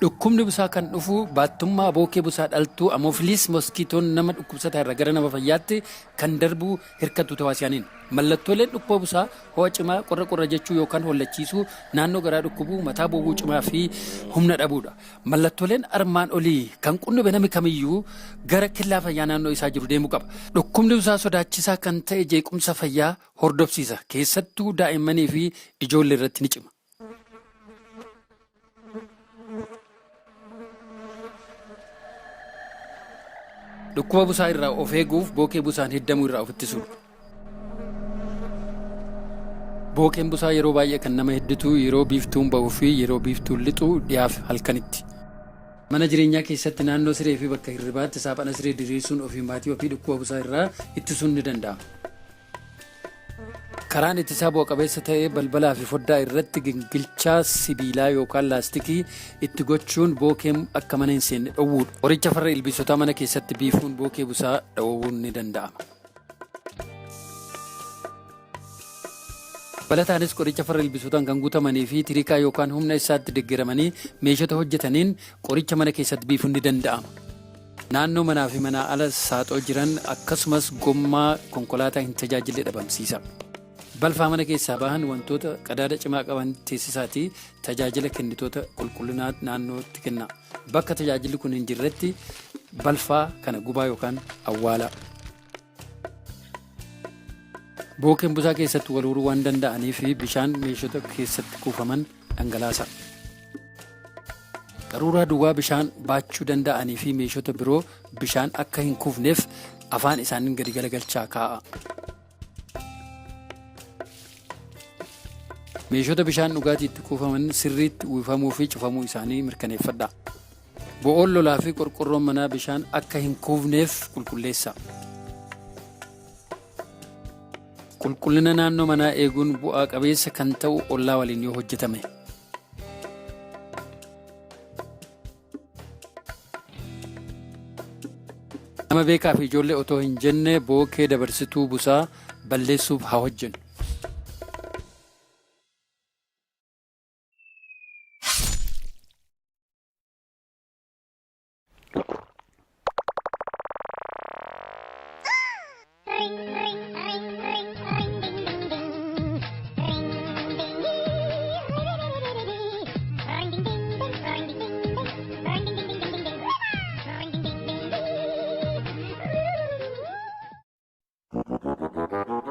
Dhukkubni busaa kan dhufu baattummaa bookee busaa dhaltuu Anopheles mosquitoon nama dhukkubsataa irraa gara nama fayyaatti kan darbu hirkattuu tawaasiyaaniin. Mallattooleen dhukkuba busaa ho'a cimaa, qorra qorra jechuu yookaan hollachiisuu, naannoo garaa dhukkubuu, mataa bowwuu cimaa fi humna dhabuudha. Mallattooleen armaan olii kan qunname namni kamiyyuu gara kellaa fayyaa naannoo isaa jiru deemuu qaba. Dhukkubni busaa sodaachisaa kan ta'e jeequmsa fayyaa hordofsiisa. Keessattuu daa'immanii fi ijoollee irratti ni cima. Dhukkuba busaa irraa of eeguuf bookee busaan hiddamuu irraa of ittisuudha. Bookeen busaa yeroo baay'ee kan nama hidditu yeroo biiftuun ba'uu fi yeroo biiftuun lixu dhiyaaf halkanitti. Mana jireenyaa keessatti naannoo siree fi bakka hirribaatti saaphana siree diriirsuun ofii maatii ofii dhukkuba busaa irraa ittisuun ni danda'ama. Karaan ittisaa bu'a qabeessa ta'e balbalaa fi foddaa irratti gingilchaa sibiilaa yookaan laastikii itti gochuun bookeen akka mana hin seenne dhowwuudha. Qoricha farra ilbiisotaa mana keessatti biifuun bookee busaa dhowwuun ni danda'ama. Dabalataanis qoricha farra ilbiisotaan kan guutamanii fi tirikaa yookaan humna isaatti deeggaramanii meeshota hojjetaniin qoricha mana keessatti biifuun ni danda'ama. Naannoo manaa fi manaa ala saaxoo jiran akkasumas gommaa konkolaataa hin tajaajille dhabamsiisa. Balfaa mana keessaa bahan wantoota qadaada cimaa qaban teessisaatii tajaajila kennitoota qulqullinaa naannootti kenna. Bakka tajaajilli kun hin jirretti balfaa kana gubaa yookaan awwaalaa. Bookeen busaa keessatti wal horuu waan danda'anii fi bishaan meeshota keessatti kuufaman dhangalaasa. Qaruuraa duwwaa bishaan baachuu danda'anii fi meeshota biroo bishaan akka hin kuufneef afaan isaaniin gadi galagalchaa kaa'a. Meeshota bishaan dhugaatii itti kuufaman sirriitti uwwifamuu fi cufamuu isaanii mirkaneeffadhaa. Bo'oon lolaa fi qorqorroon manaa bishaan akka hin kuufneef qulqulleessaa. Qulqullina naannoo manaa eeguun bu'aa qabeessa kan ta'u ollaa waliin yoo hojjetame. Nama beekaa fi ijoollee otoo hin jenne bookee dabarsituu busaa balleessuuf haa hojjennu.